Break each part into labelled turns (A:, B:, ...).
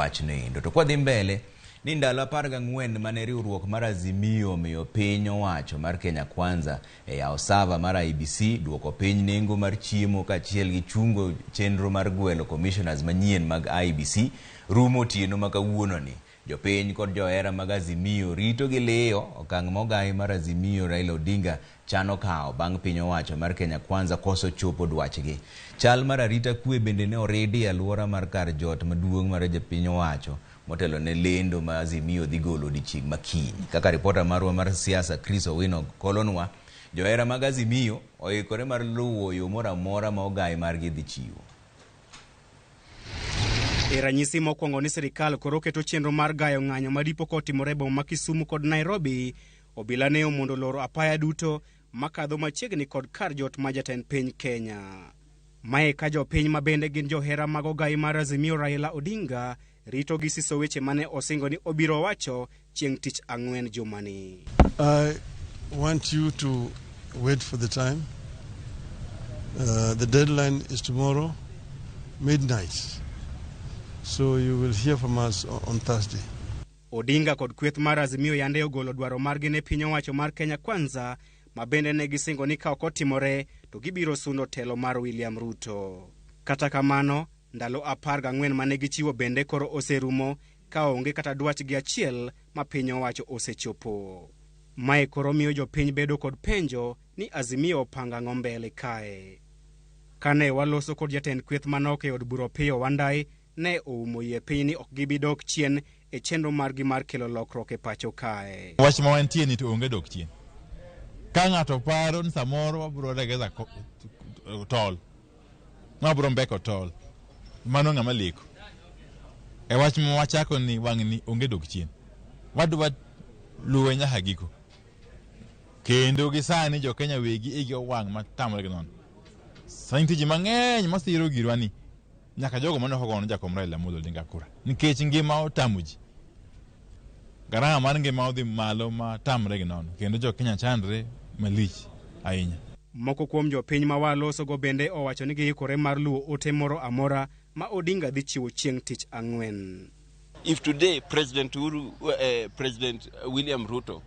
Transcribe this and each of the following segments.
A: wachno endo. To kwadhi mbele ni ndalo 14 mane riwruok mar Azimio omiyo piny owacho mar Kenya Kwanza e yawo server mar IEBC, duoko piny nengo mar chiemo kaachiel gi chungo chenro mar gwelo commissioners manyien mag IEBC rumo otieno ma kawuononi. Jopiny kod johera mag Azimio rito gi liyo okang' mogai mar Azimio Raila Odinga chano kawo bang' piny owacho mar Kenya Kwanza koso chopo dwachgi. Chal mar arita kwe bende ne oridi e alwora mar kar jot maduong' mar japiny owacho motelo ne lendo ma Azimio dhi golo odiechieng' ma kiny. Kaka ripota marwa mar siasa Chris Owino kolonwa, johera mag Azimio oikore mar luwo yo moro amora ma ogai margi dhi chiwo.
B: E ranyisi mokwongo ni sirikal koro keto chenro mar gayo ng'anyo madipo kotimore e boma ma Kisumu kod Nairobi, obila ne omondo loro apaya duto makadho machiegni kod kar jot ma jatend piny Kenya. Mae ka jopiny ma bende gin johera mag ogai mar Azimio Raila Odinga rito gi siso weche mane osingo ni obiro wacho chieng' tich ang'wen jumani.
C: I want you to wait for the time. The deadline is tomorrow, midnight. So you will hear from us on Thursday.
B: Odinga kod kweth mar Azimio yande ogolo dwaro margi ne piny owacho mar Kenya Kwanza ma bende ne gisingo ni ka ok otimore to gibiro sundo telo mar William Ruto. Kata kamano, ndalo 14 mane gichiwo bende koro oserumo ka onge kata dwachgi achiel ma piny owacho osechopo. Mae koro miyo jopiny bedo kod penjo ni Azimio opanga ang'o mbele kae. Kane waloso kod jatend kweth manok e od bura Opiyo Wandayi, ne oumo yie piny ni ok gibi dok chien e chenro margi mar kelo lokruok e pacho kae.
D: Wach ma wantie ni to onge dok chien. Ka ng'ato paro ni samoro wabiro regeza tol, wabiro mbeko tol, mano ng'ama leko. E wach ma wachako ni wang'ni onge dok chien. Wadwa luwe nyaka giko. Kendo gi sani jo Kenya wegi igi owang' matamore gi nono. Sani nitie ji mang'eny masiro girwa ni nyaka jogo mane ok ogono jakom Raila Amolo Odinga kura nikech ngima otamo ji. Garama mar ngima odhi malo matamre gi nono kendo jo Kenya chandre malich ahinya.
B: Moko kuom jopiny ma walosogo bende owacho ni giikore mar luwo ote moro amora ma Odinga dhi chiwo chieng' tich ang'wen.
E: If today President Uhuru, President William Ruto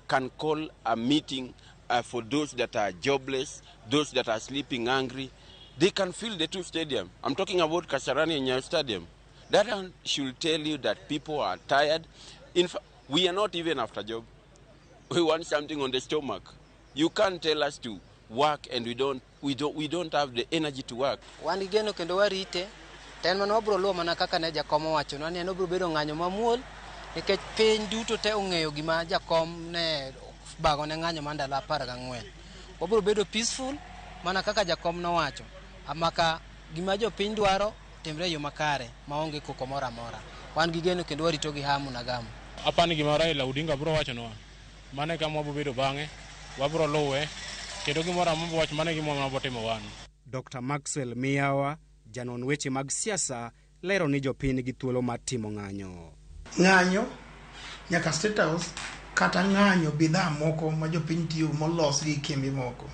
E: can call a meeting for those that are jobless, those that are sleeping hungry, they can fill the two stadiums. I'm talking about Kasarani and Nyayo Stadium. That one should tell you that people are tired. In fact, we are not even after job. We want something on the stomach. You can't tell us to work and we don't have the energy to work.
F: Wan gi geno kendo warite to en mana wabiro luwo mana kaka ne jakom owachonwa ni en obiro bedo ng'anyo mamuol nikech piny duto te ong'eyo gima jakom ne bago ne ng'anyo mar ndalo 14. Wabiro bedo peaceful mana kaka jakom nowacho maka gima jopiny dwaro timre e yo makare maonge koko moro amora. Wan gi geno kendo warito gi hamu na gamu.
G: Apani gima Raila Odinga biro wachonwa mano e kama wabiro bedo bang'e wabiro luwe kendo gimoro amora mowacho mano e gima wabiro timo wan.
B: Dr. Maxwell Miyawa, janon weche mag siasa, lero ni jopiny nigi thuolo mar timo ng'anyo.
H: Ng'anyo nyaka State House kata ng'anyo bidhaa moko ma jopiny tiyo molos gi kembe moko.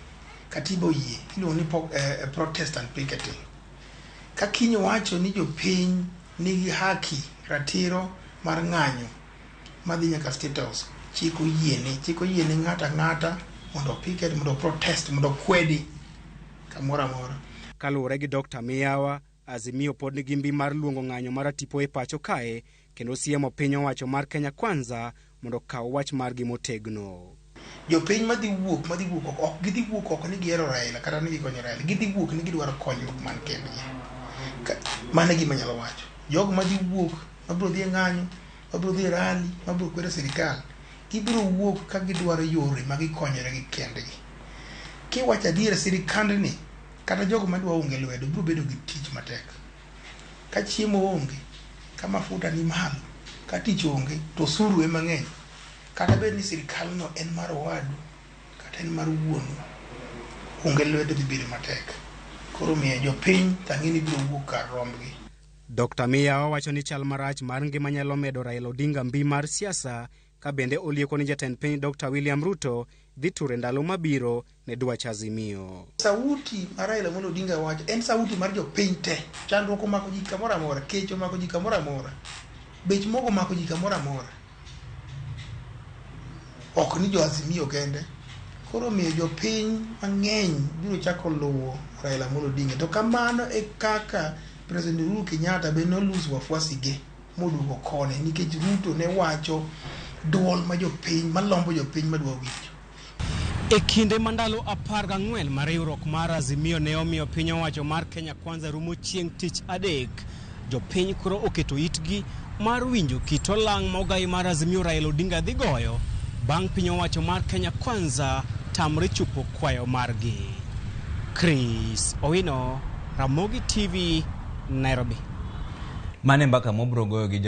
H: Katiba oyie iluongo ni protest and picketing. Ka kiny wacho ni jopiny nigi haki ratiro mar ng'anyo madhi nyaka State House, chik oyiene, chik oyiene ng'ato ang'ata mondo picket, mondo protest, mondo kwedi kamoro amora.
B: Kaluwore gi Dr. Miyawa, Azimio pod nigi mbi mar luongo ng'anyo mar tipo e pacho kae kendo siemo piny owacho mar Kenya Kwanza mondo okaw wach margi motegno.
H: Jopiny madhi wuok oko ok gidhi wuok oko ni gihero Raila kata ni gikonyo Raila, gidhi wuok ni gidwaro konyruok man kendgi. Mano e gima anyalo wacho. Jogo madhi wuok, mabiro dhi e ng'anyo, mabiro dhi e rally, mabiro kwedo sirikal, gibiro wuok ka gidwaro yore ma gikonyore gi kendgi. Kiwacho adier, sirikandni kata jogo madwa onge lwedo biro bedo gi tich matek. Ka chiemo onge, ka mafuta ni malo, ka tich onge, to osuru ema ng'eny. Kata bed ni sirikalno en mar owadu kata en mar wuonu, onge lwedo dhi bedo matek. Koro omiyo jopiny tang'e ni biro wuok kar rombgi.
B: Dr. Miyawa wacho ni chal marach mar ngima nyalo medo Raila Odinga mbi mar siasa ka bende olieko ni jatend piny Dr. William Ruto dhi ture ndalo mabiro ne dwach Azimio.
H: Sauti mar Raila Amolo Odinga wacho en sauti mar jopiny te. Chandruok omako ji kamoro amora, kech omako ji kamoro amora. Bech mogo omako ji kamoro amora. Ok ni jo Azimio kende. Koro omiyo jopiny mang'eny biro chako luwo Raila Amolo Odinga. To kamano e kaka President Uhuru Kenyatta be nolose wafuasi ge moduogo koni nikech Ruto ne wacho duol ma jopiny malombo jopiny madwa winjo.
B: E kinde ma ndalo 14 ma riwruok mar Azimio ne omiyo piny owacho mar Kenya Kwanza rumo chieng' tich adek, jopiny koro oketo itgi mar winjo kit olang' ma ogai mar Azimio Raila Odinga dhi goyo bang' piny owacho mar Kenya Kwanza tamre chopo kwayo margi. Chris Owino, Ramogi TV, Nairobi.
A: Mane mbaka mobro goyo gi